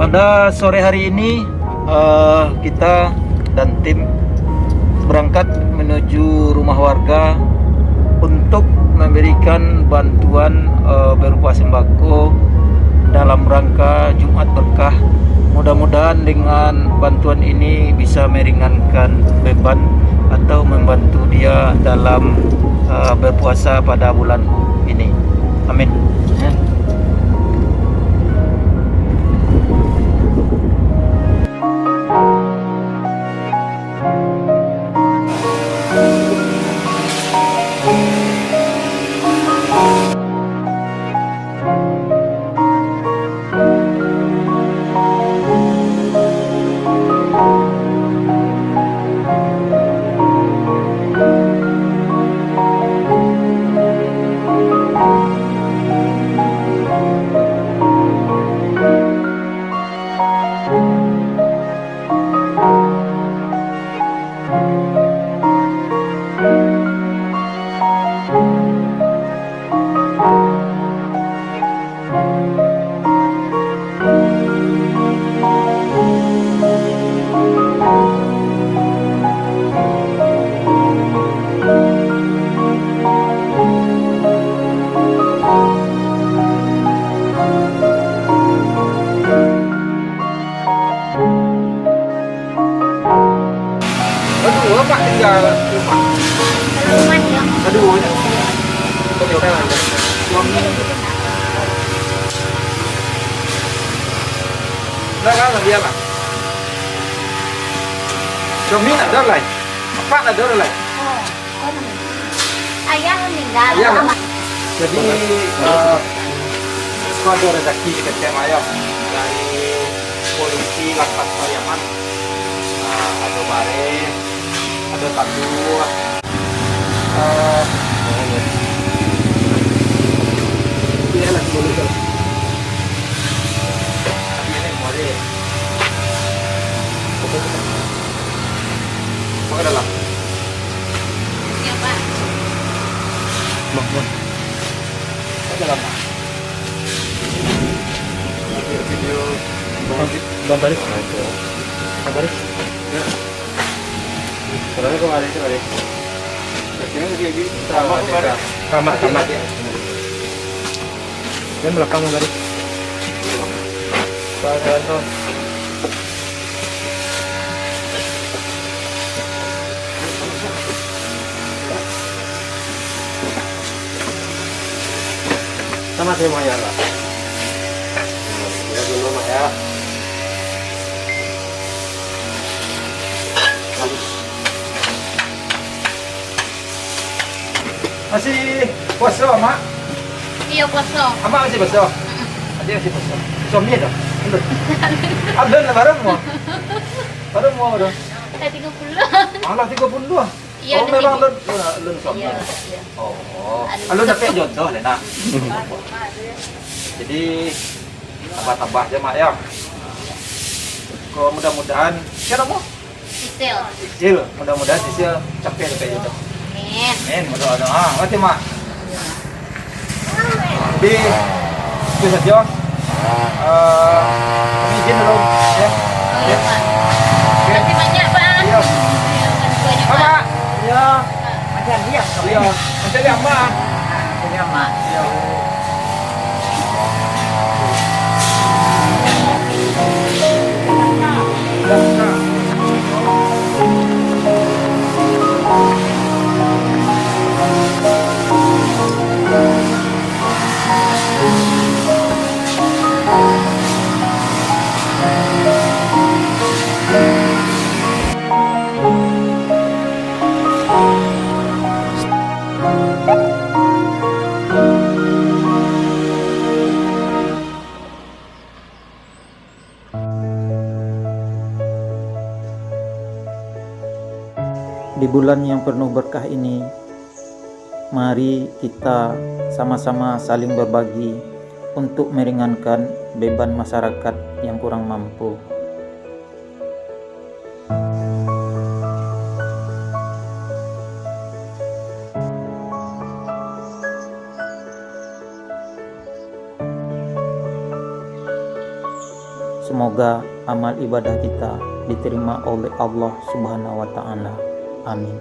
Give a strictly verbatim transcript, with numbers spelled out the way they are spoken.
Pada sore hari ini, eh, kita dan tim berangkat menuju rumah warga untuk memberikan bantuan, eh, berupa sembako dalam rangka Jumat Berkah. Mudah-mudahan dengan bantuan ini bisa meringankan beban atau membantu dia dalam, eh, berpuasa pada bulan ini. Amin. Aduh, apa tinggal rumah? Rumah, ya. Aduh, ya. Suami. Udah kan, biarlah. Suami nak ada lai? Apa nak ada lai? Oh, oh, ayah meninggal. Ayah. Jadi, eh, itu ada rezeki di kecil ayah dari polisi Lapas Pariaman. Nah, ado bareh, ado tandu. Eh, iyolah, boleh lah. Tapi ini boleh. Apa ke dalam? Ya, Pak. Bang, bang. Apa ke dalam, Pak? Video, video. Bang, bang Faris. Bang Faris. Ya. Soalnya kemarin itu tadi. Kamar, kamar. Kamar, kamar. Yang belakang tadi. Pak Jalanto. Sama saya mau ya, Pak. Ya, dulu, Pak, ya. Masih puasa, Mak? Iyo, puasa. Amak masih puasa? Mm-mm. Adik masih puasa. Suami ada? Alun. Alun lah, baru mau. Baru mau, baru. Dah tiga puluh. Alah, tiga puluh. Iyo, oh, dah memang tiga. Alun, alun suami. Iyo, iyo. Oh. Alun dapek jodoh, Lena. Jadi, tabah-tabah aja, Mak, ya. Kok mudah-mudahan, siapa, Mak? Sisil. Sisil, mudah-mudahan Sisil capek dapek jodoh. Amin. Amin, berdoa-doa. Ah, ngerti, Mak? Jadi, itu saja. Eh, kami izin dulu, ya. Iya, Pak. Oke. Makasih banyak, Pak. Iya. Iya, makasih banyak, Pak. Pak. Iya. Macam dia. Iya. Macam dia, Mak. Di bulan yang penuh berkah ini, mari kita sama-sama saling berbagi untuk meringankan beban masyarakat yang kurang mampu. Semoga amal ibadah kita diterima oleh Allah Subhanahu wa Ta'ala. Amin.